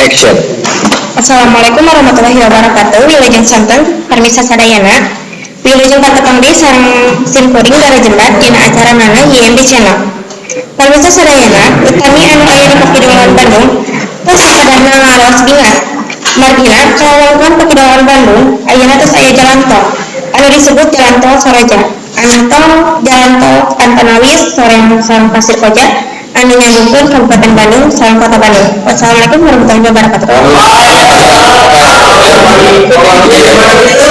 Action. Assalamualaikum warahmatullahi wabarakatuh. Wilujeng sonten parmisa sadayana. Wilujeng patepang deui sareng sim kuring Dara Jembat dina acara Nana YMB Channel. Parmisa sadayana, utami anu aya di Pakidungan Bandung tos sakadahna ngaraos bingah. Margina kawawangkon Pakidungan Bandung ayeuna tos aya jalan tol anu disebut Jalan Tol Soroja. Anu tol Jalan Tol Pantanawis Soreang sareng Pasir Koja anu nyambungkeun Kabupaten Bandung sareng Kota Bandung. Wassalamualaikum warahmatullahi wabarakatuh. Aja. Assalamualaikum warahmatullahi wabarakatuh.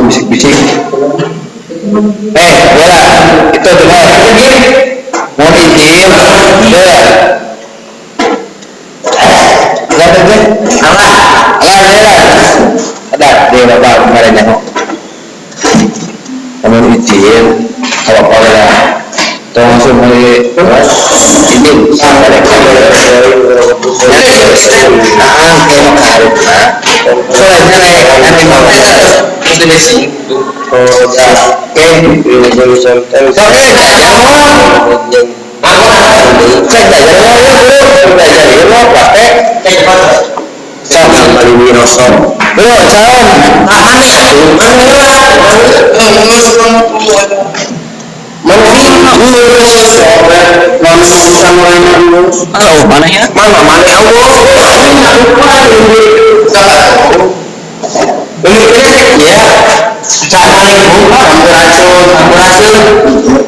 Bisik-bisik. Bola, itu dengar. Mau izin, ya. Ada ada. Alah, alah, ada. Di bapak kemarin ya. Kamu izin, kalau boleh, tolong langsung mulai. Ini sampai Mana ya? Mana mana ya.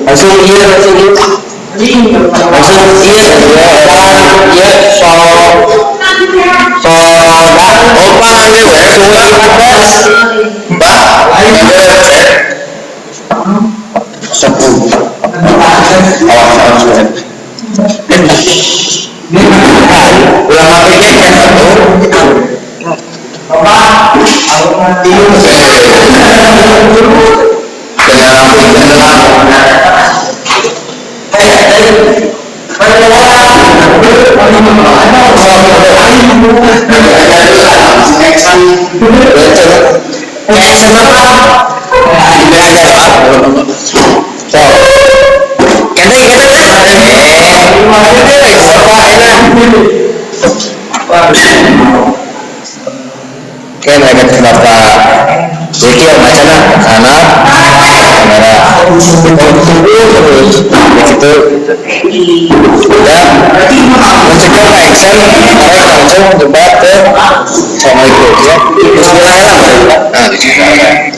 Langsung iya langsung iya ya so so opa mbak sepuluh ulama pikir kan satu Oke, mereka bapak Zeki macam anak terus begitu ya mencegah action langsung debat ke Assalamualaikum ya. Bismillahirrahmanirrahim.